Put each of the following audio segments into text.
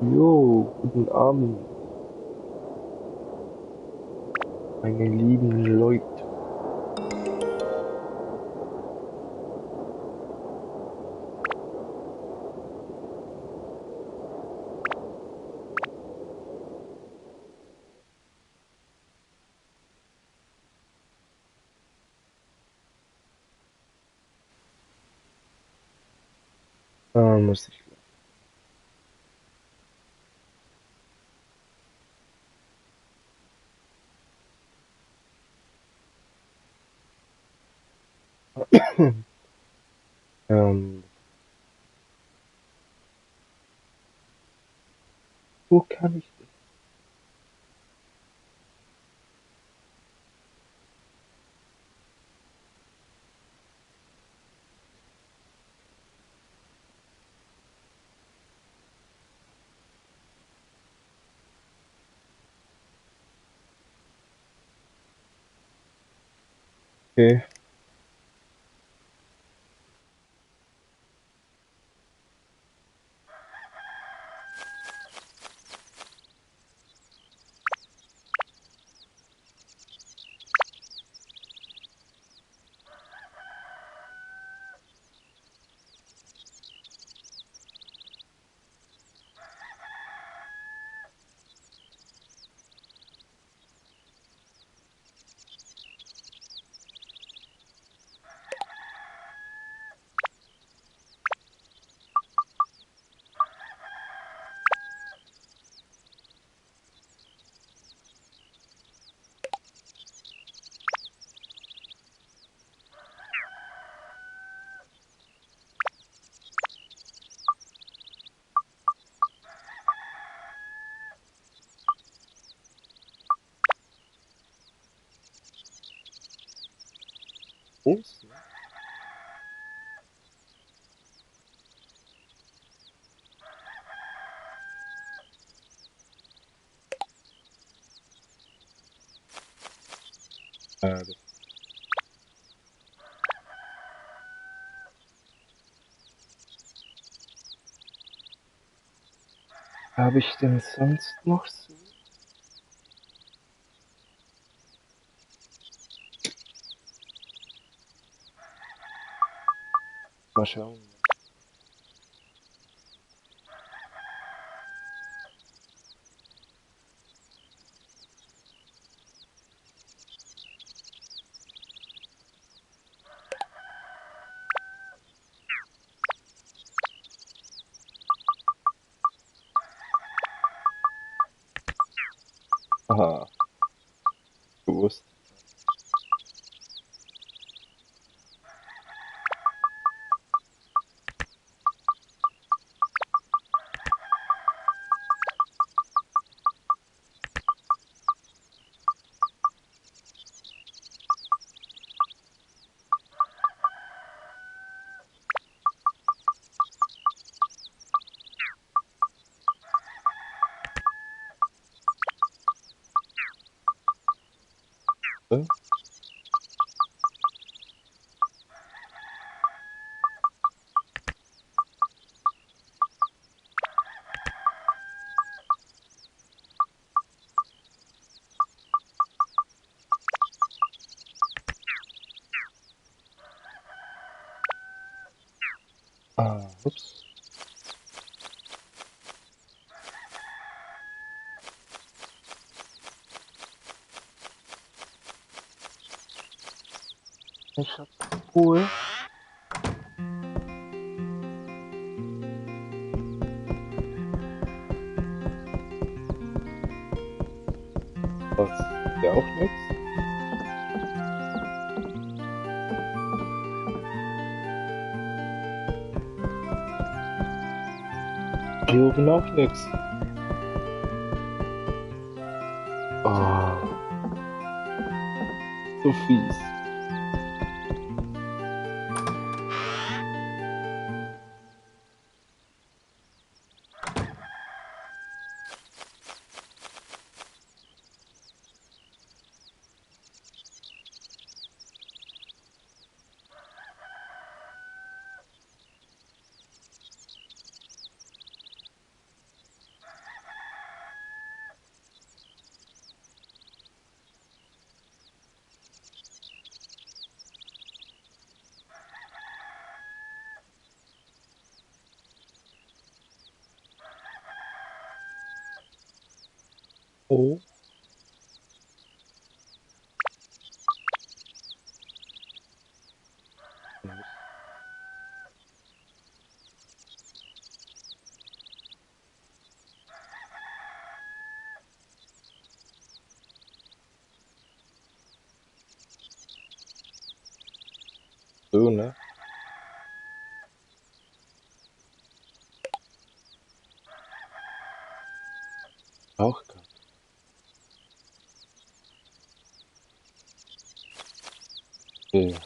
Jo, guten Abend, meine lieben Leute. Muss ich. Ähm, wo kann ich denn? Okay, uns? Das habe ich denn sonst noch so? Mal schauen. Aha, gewusst. Äh? Ups. Ich hab Ruhe. Was? Ja auch nix? Hier oben auch nix. Oh, so fies. Oh. So, ne? Auch grad. Ja.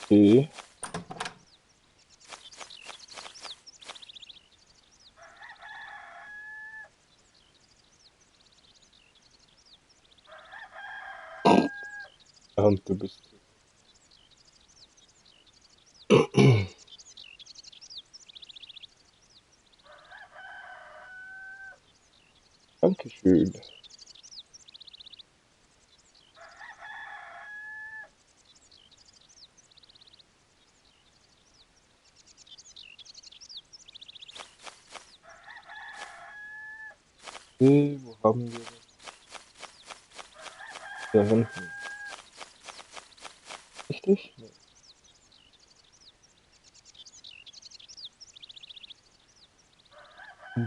Okay. Und du bist. Dankeschön. Okay, wo haben wir das? Da hinten. Richtig? Nee.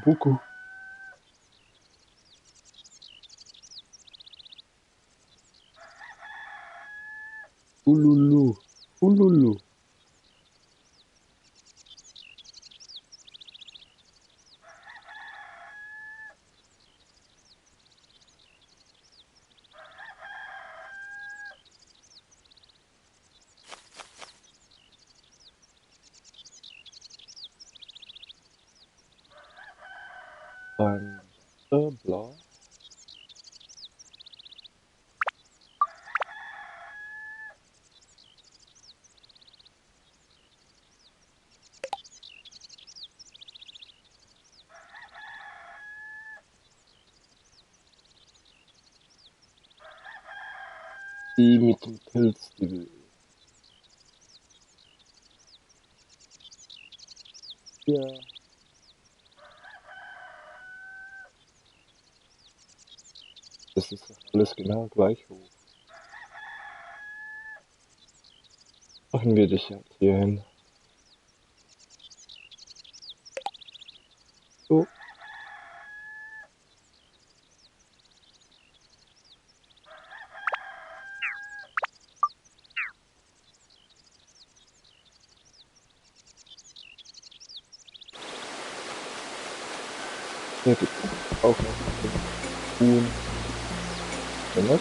Buku. Ululu. Ululu. Beim bla. Die mit dem Pilz, die will. Ja. Das ist doch alles genau gleich hoch. Machen wir dich jetzt hier hin. So. Hier gibt es auch noch Huhn. Was?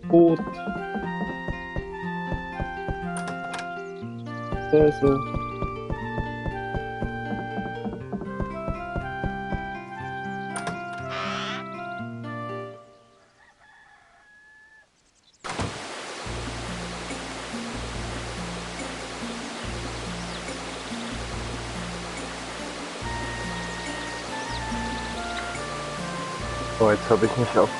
Brot. Käse. Oh, jetzt habe ich mich auf.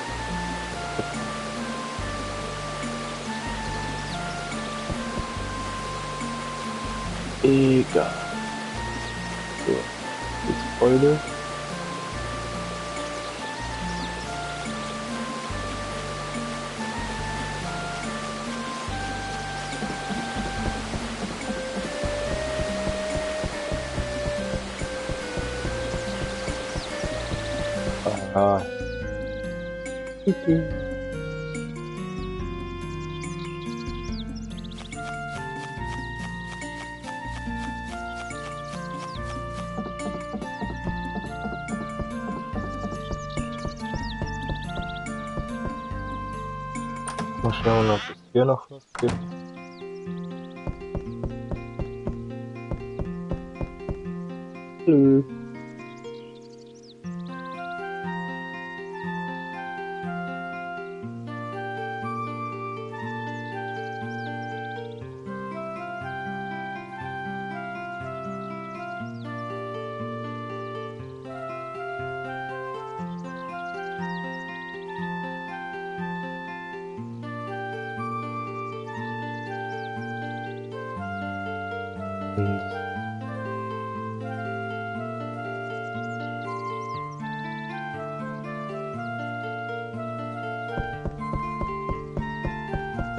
Egal. So, jetzt Freude. Aha. Okay. Mal schauen, ob es hier noch was gibt. Hallo.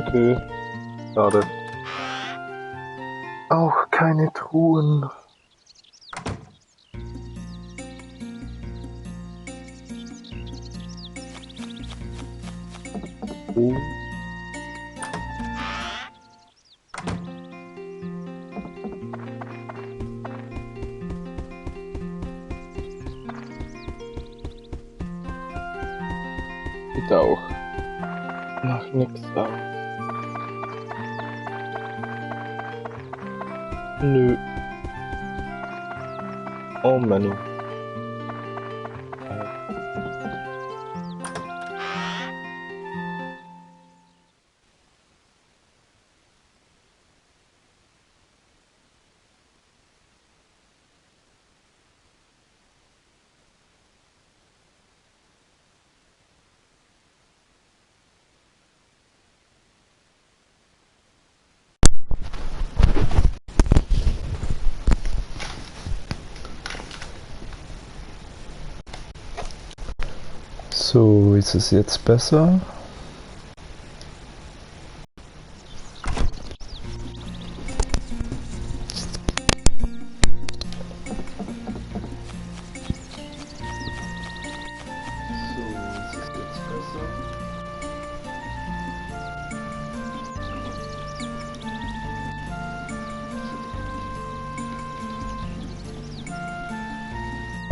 Okay, schade. Auch keine Truhen. Oh. Sieht auch nach nix aus. Nö. Oh Mann. So, ist es jetzt besser?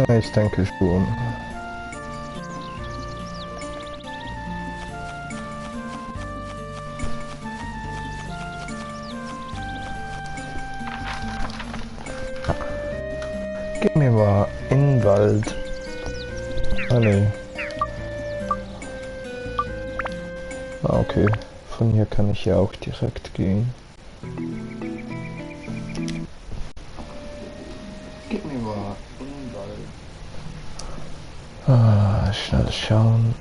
Ja, ich denke schon. Gehen wir mal in den Wald. Ah ne. Ah, okay. Von hier kann ich ja auch direkt gehen. Gehen wir mal in den Wald. Ah, schnell schauen.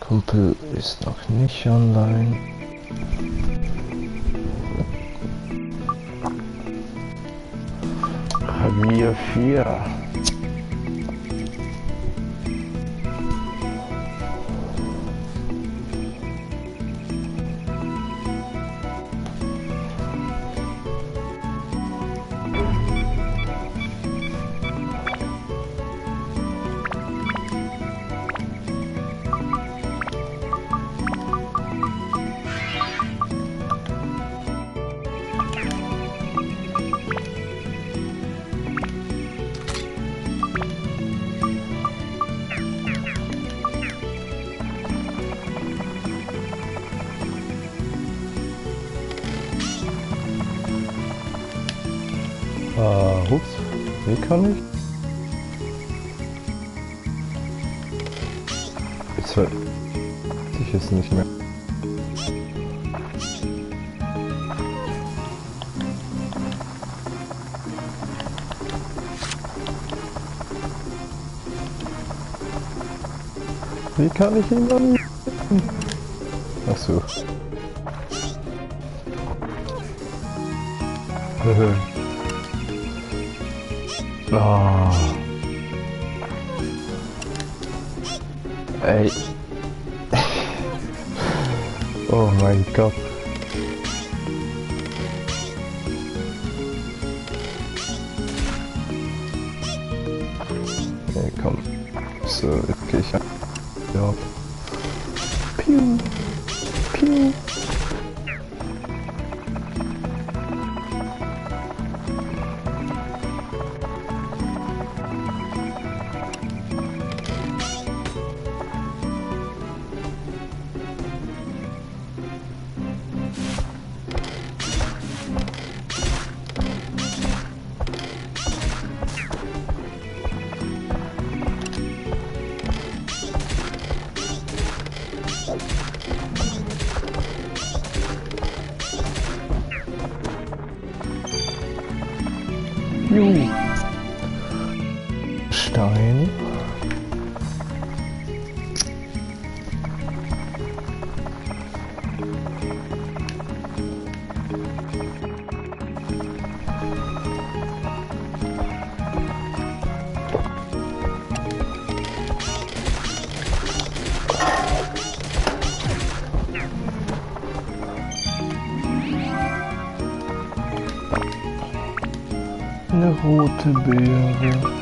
Kumpel ist noch nicht online. Revier 4. Ups, wie kann ich? Jetzt weiß ich es nicht mehr. Wie kann ich ihn dann? Ach so. Oh. Ey. Oh mein Gott. Nee, komm. So, jetzt gehe ich ab. Ja. Piu. Piu. Juhu. Stein. Eine rote Beere.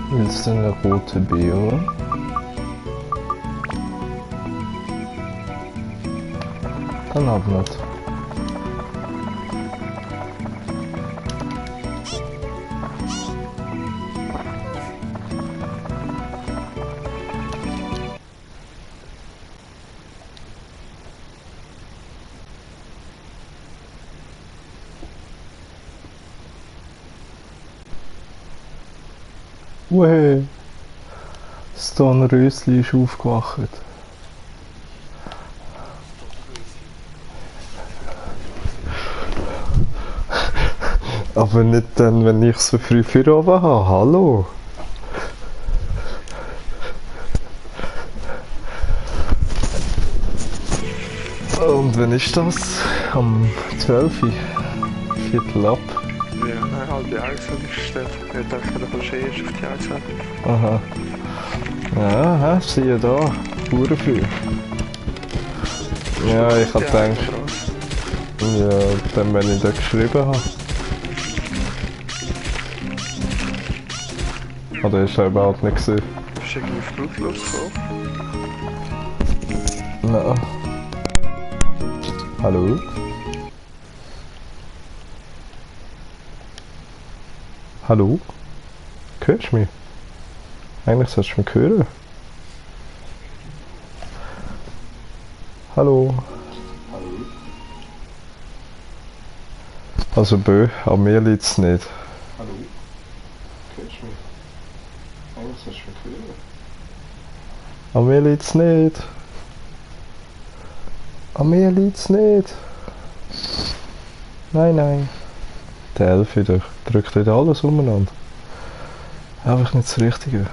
Willst du eine rote Beere? Dann hab nicht. Uhe, das Dornrösli ist aufgewacht. Aber nicht dann, wenn ich so früh Feierabend habe. Hallo? Und wann ist das? Am 12. Viertel ab. Ja, nein, halbe 1 habe ich gestellt. Ich dachte, da kommst du erst auf die 1 ab. Aha. Ja, siehe da. Pure früh. Ja, ich hab gedacht. Ja, dann wenn ich da geschrieben habe. Oder ist er überhaupt nicht gesehen? Bist du irgendwie fluglos gekommen? Nein. Hallo? Hallo? Hörst du mich? Eigentlich sollst du mich hören. Hallo? Also bö, an mir liegt es nicht. Hallo? Hörst du mich? Eigentlich sollst du mich hören. An mir liegt es nicht. An mir liegt es nicht. Nein, nein. Der Elf wieder. Drückt wieder alles umeinander. Einfach nicht das Richtige.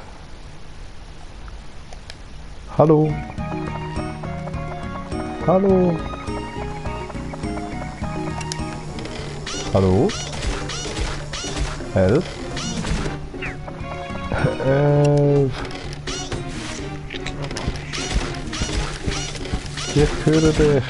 Hallo? Hallo? Hallo? Elf? Elf? Ich höre dich.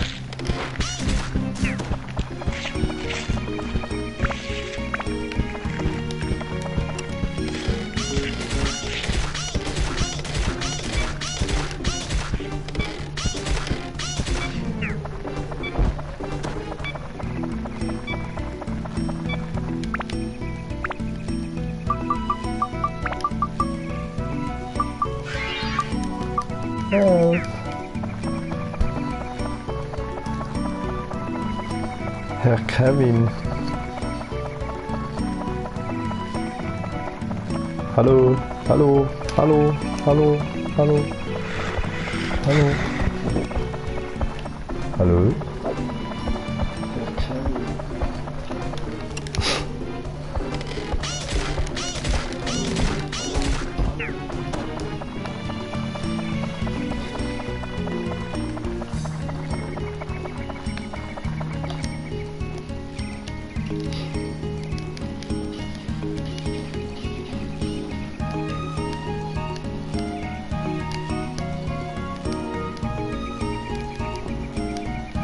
Elf. Herr Kevin. Hallo, hallo, hallo, hallo, hallo, hallo, hallo.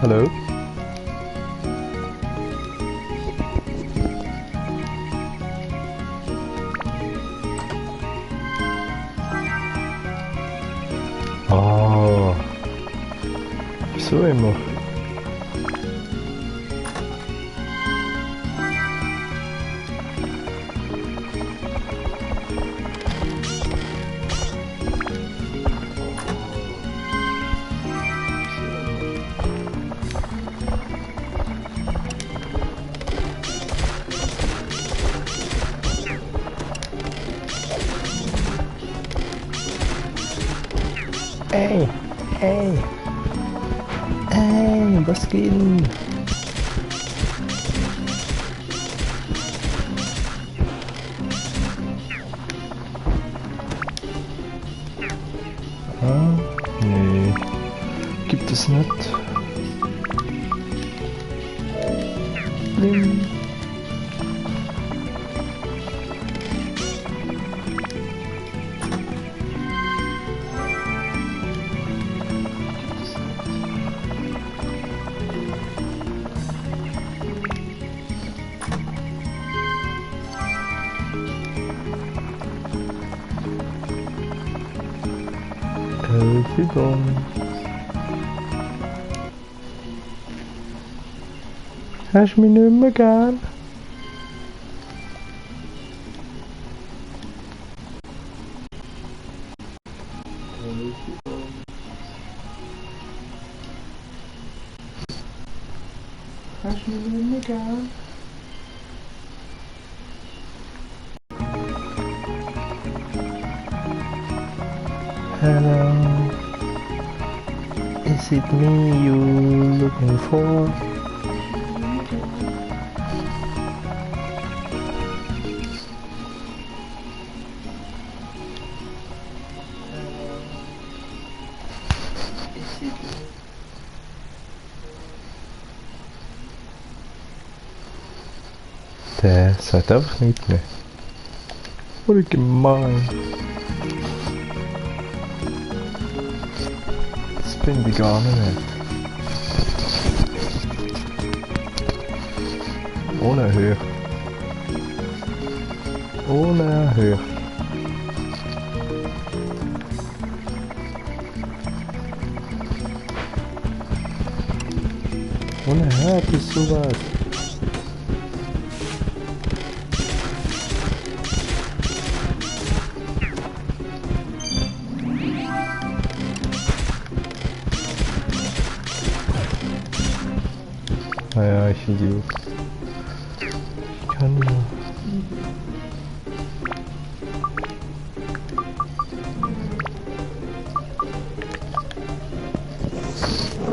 Hallo? Ah, wieso immer? Ey, ey, ey, was geht denn? Ah, nee, gibt es nicht. Bling. Elfidon. Hast du mich nicht mehr gern? Hast du mich nicht mehr gern? Hello, is it me you looking for? Der sagt einfach nichts mehr. Voll gemein. Das bin ich gar nicht. Ohne Höhe. Ohne Höhe. Ohne Höhe bist du weit. Naja, ich Idiot. Ich kann nur.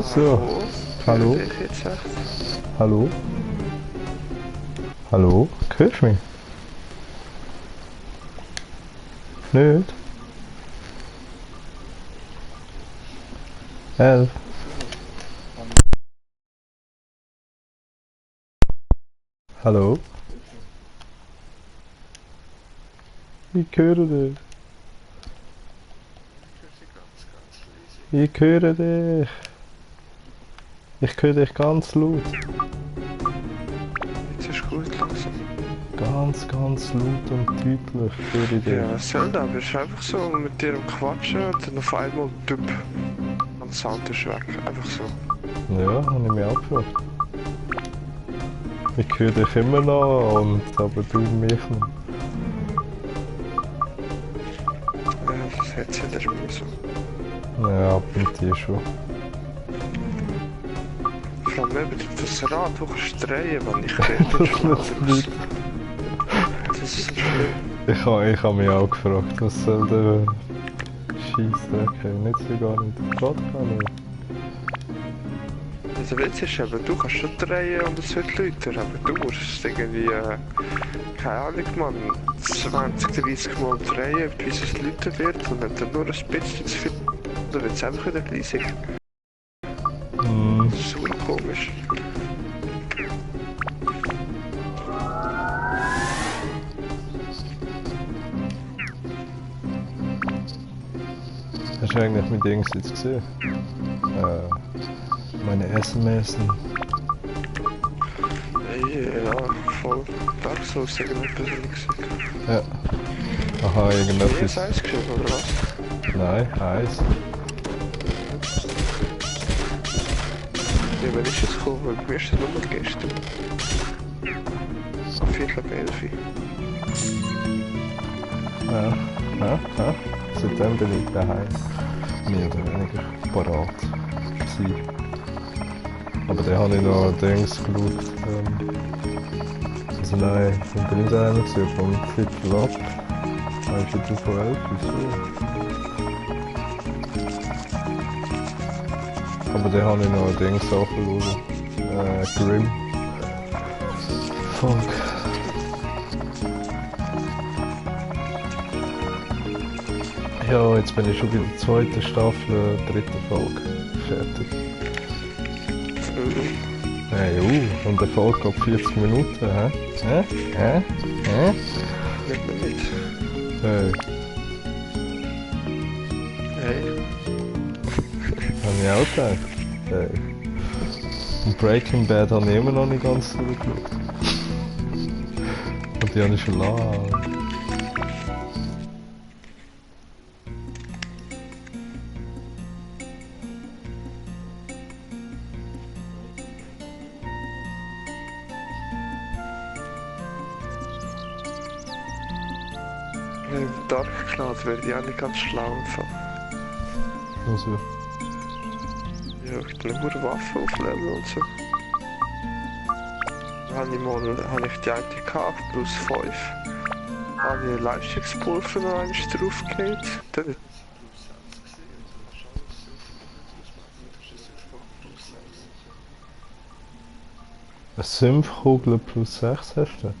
So. Hallo? Hallo? Hallo? Hörst du mich? Nicht? 11. Hallo? Ich höre dich. Ich höre dich. Ich höre dich ganz laut. Jetzt ist gut langsam. Ganz laut und deutlich höre ich dich. Ja, was soll das? Bist du einfach so mit dir am Quatschen und dann auf einmal Typ am Sound ist weg. Einfach so. Ja, habe ich mich auch gefragt. Ich höre dich immer noch, aber du mich nicht. Ja, das hat sich wieder mehr so. Ja, ab und zu schon. Vor allem mit das Rad, du kannst drehen, wenn ich rede. Das ist so schlimm. Ich hab mich auch gefragt, was soll der Scheissdreck haben? Nicht so gar nicht. Geht gar nicht. Der Witz ist eben, du kannst schon drehen und es wird lauter, aber du musst irgendwie, keine Ahnung, man, 20, 30 Mal drehen, bis es lauter wird und wenn dann nur ein bisschen zu viel, dann wird es einfach wieder leise. Das ist so komisch. Hast du eigentlich mit Dings jetzt gesehen? Meine SMS. Ja, voll. Dark Souls irgendwie persönlich gesagt. Ja. Aha, irgendetwas. Hast du eins geschrieben, oder was? Nein, eins. Ja, wann ist es gekommen? Weil bei mir ist es nur noch gestern. Viertel ab 11. Ja. Seitdem bin ich daheim. Mehr oder weniger parat gewesen. Aber dann habe ich noch Dings geschaut. Also nein, ich bin nicht daheim gewesen, vom Viertel ab. Dann ist jetzt von 11 Uhr so. Aber dann habe ich noch ein Ding so verloren. Grimm. Fuck. Ja, jetzt bin ich schon bei der zweiten Staffel, dritten Folge. Fertig. Hey, und der Folge geht 40 Minuten, hä? Hä? Hä? Hä? Nimmt man mit. Hey, Hey. hab ich auch gedacht. Hey. Und Breaking Bad habe ich immer noch nicht ganz durchgeschaut. Und die habe ich schon lange. Dark Cloud werde ich auch nicht ganz schlau im Fall. Also, Ja, ich tue nur Waffen aufleveln und so. Dann habe ich die eine gehabt, plus 5. Habe ich Leistungspulver noch einmal draufgelegt. Dann eine Sümpfkugel plus 6 hast du?